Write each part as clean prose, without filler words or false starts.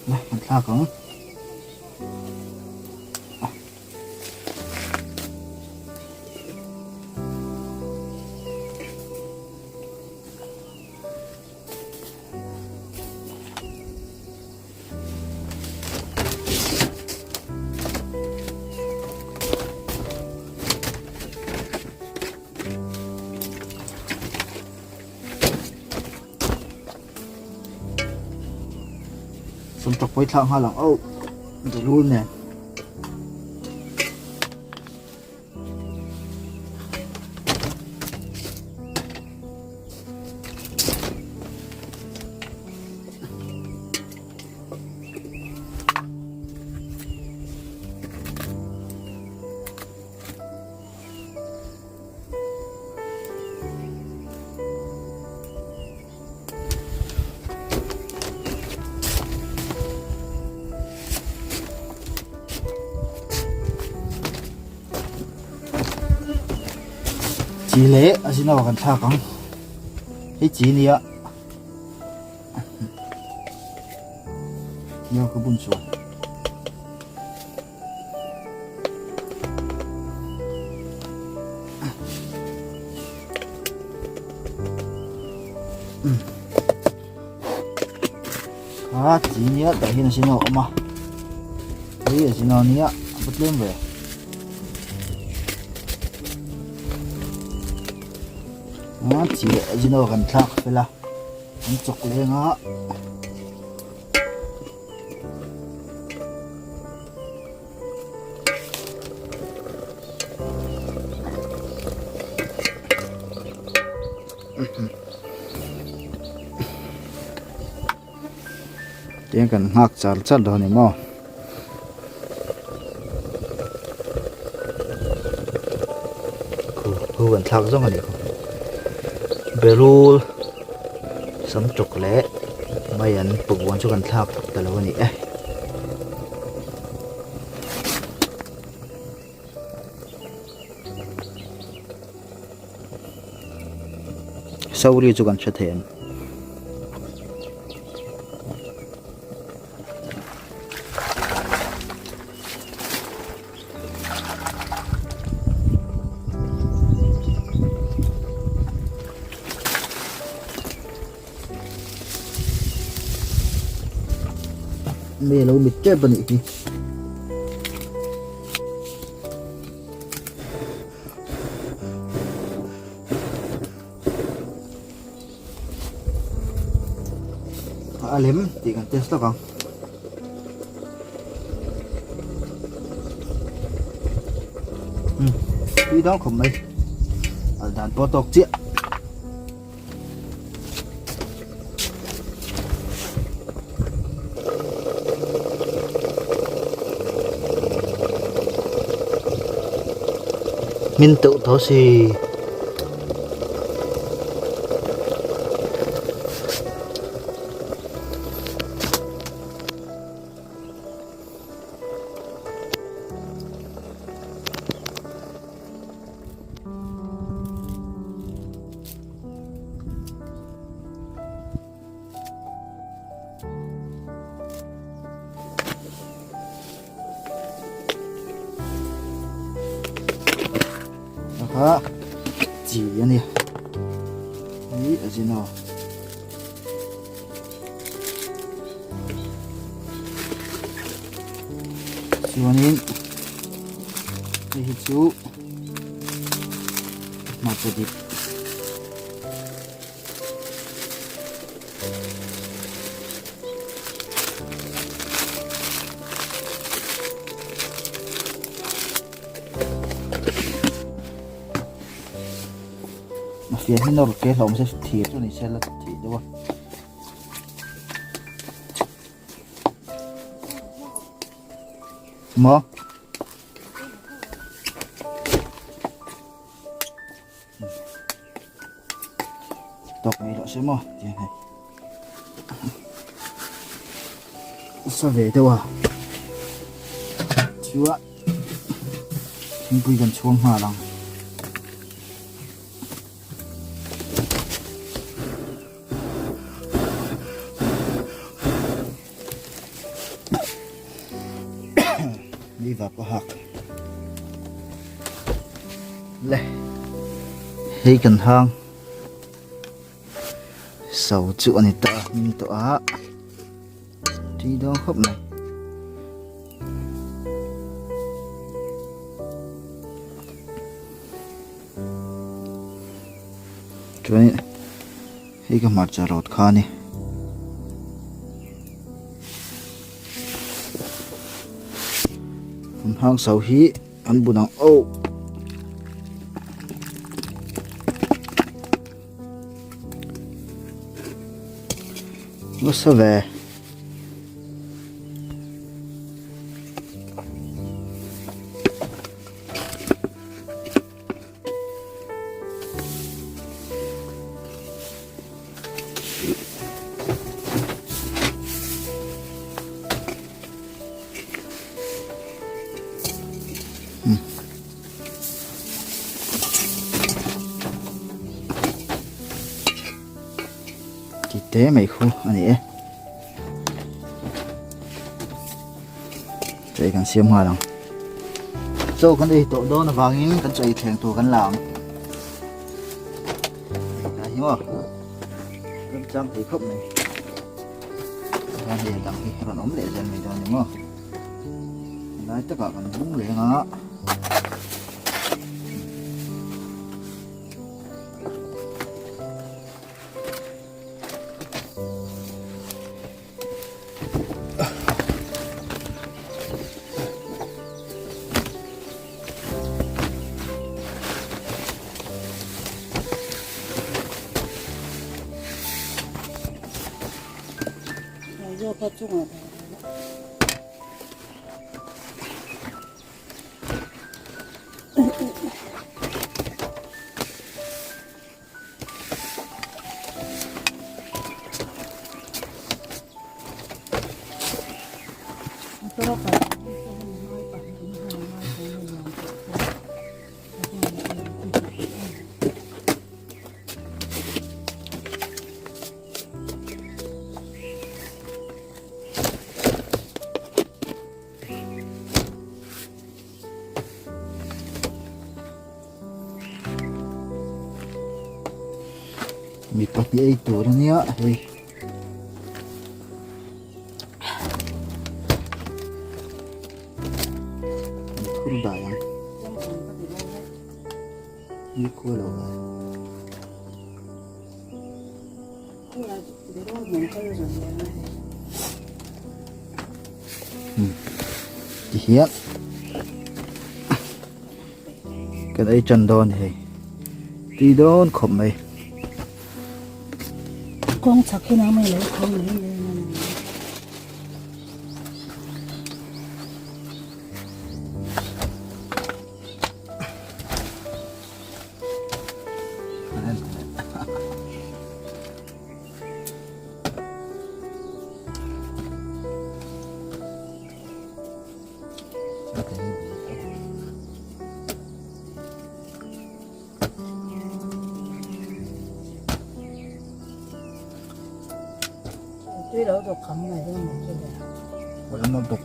Kan thlak ang. Sawmtak pawi thlak nghal ang oh Jalul nen. Chi leh a zin aw kan thlak ang hei chi nia nia ka bun chuan Kha chi nia tah hian a zin a awm a hei a zin a nia a va tlem ve a chi leh a zin kan thlak fel a an chawk leng a. Tiang kan nghak char char dawn a ni maw. Khu khu kan thlak zawng a ni khu. Berul sam tawk leh mai an pabuan chu kan thlak ta lo a ni e. Sauri chu kan hre thei ang. Mi alo mit tep anih hi. A lem tih kan test lawk ang. Tui dawn khawp mai. Al dan pawh tawk chiah. Min teuh tawh si. Kha chi a ni hi a zin aw chuanin hei hi chu hmarcha dip A fian hi nawr ke hlawm se thir chu ni se la thih deuh a. Maw? Tawk mai loh se maw tiang hei. Sa ve deuh a. Chuan thingpui kan chhuang nghal ang. Liva pawh hak. Le hei kan hang so chu a ni ta a hming tawh a tui dawn khawp mai. Chuanin hei ka hmarcha rawt kha a ni. An hang so hi an bun ang oh. Nasa ve. Ti te mai khu a ni e. Chaw ei kan siam nghal ang. Chaw kan ei tawh dawn avangin kan chaw ei thleng tur kan la ang. Hei hi maw ram chang thei khawp mai. Chuan hei a dang hi a rawn awm leh zel mai dawn ni maw. Lai takah kan bung leng a. Mi pahnih ei tur a nia hei. An thur dai ang. Ni khual lo vai. Ti hian kan ei tan dawn hei tui dawn khawp mai. Kawng chhak hi nang mai lo tho mai mai. Tui lo dawk kham mai dawn ang chu le. Lam a bawk.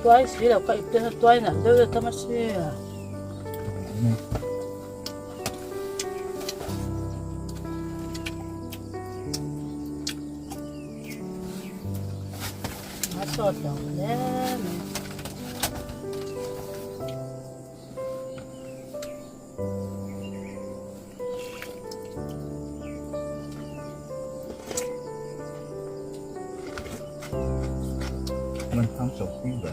Tuai si lo ka ip te tuai nalh deuh deuh tam a si. A sawt lo hle mai. Man tham chok pui ba.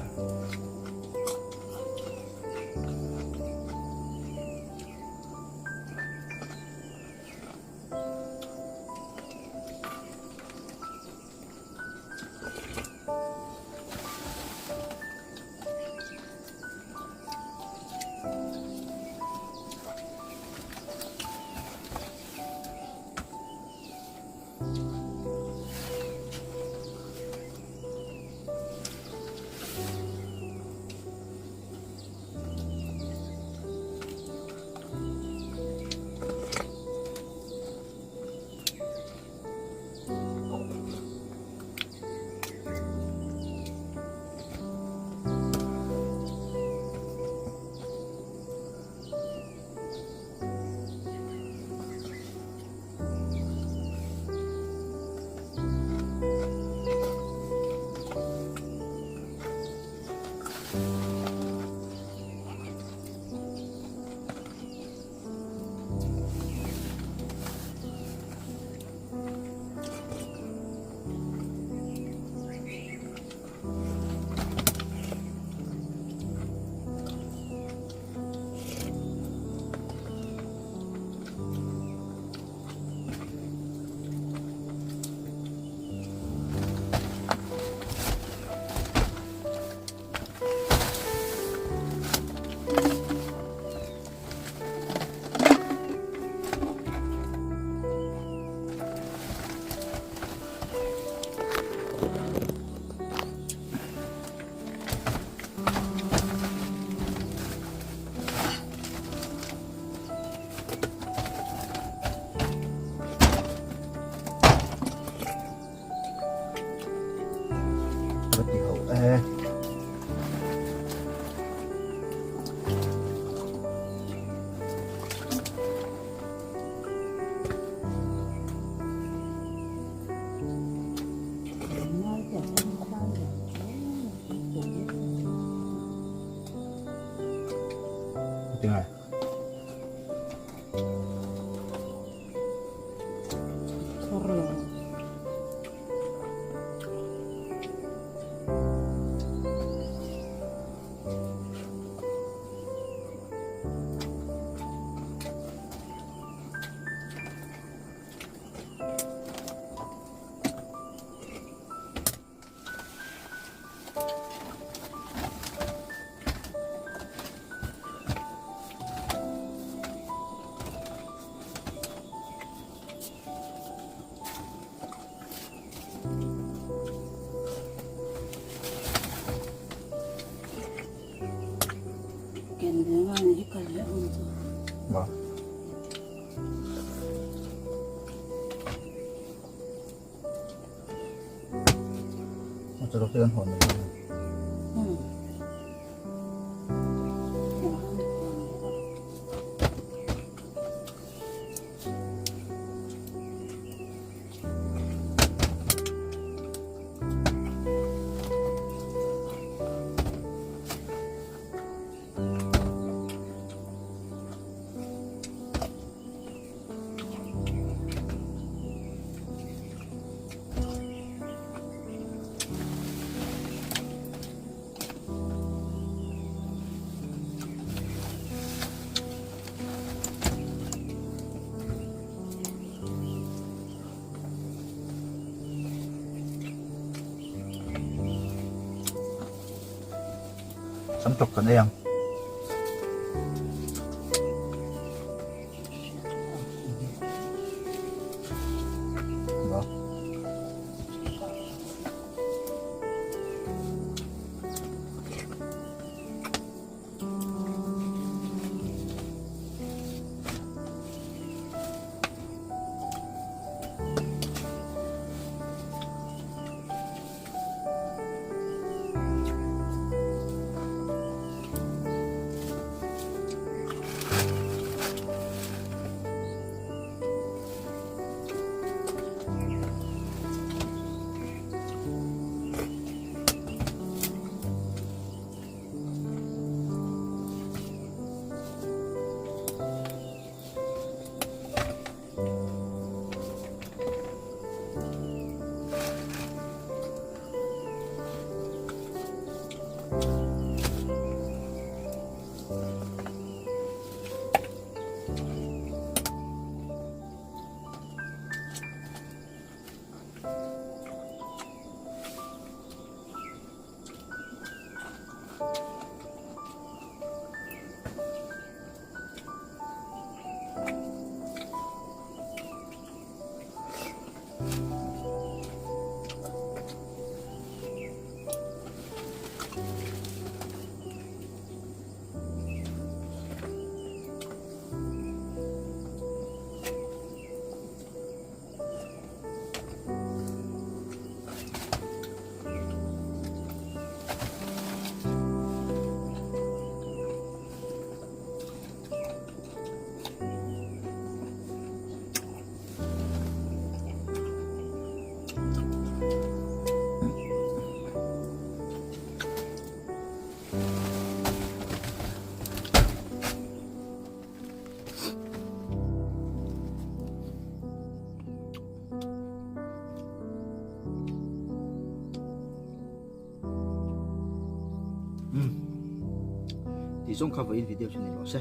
e. Tingai. Ba. Motor te kan hawn mai dawn a ni. Sam tawk kan ei ang. Tih zawng kha vawiin video chu ni rawh se.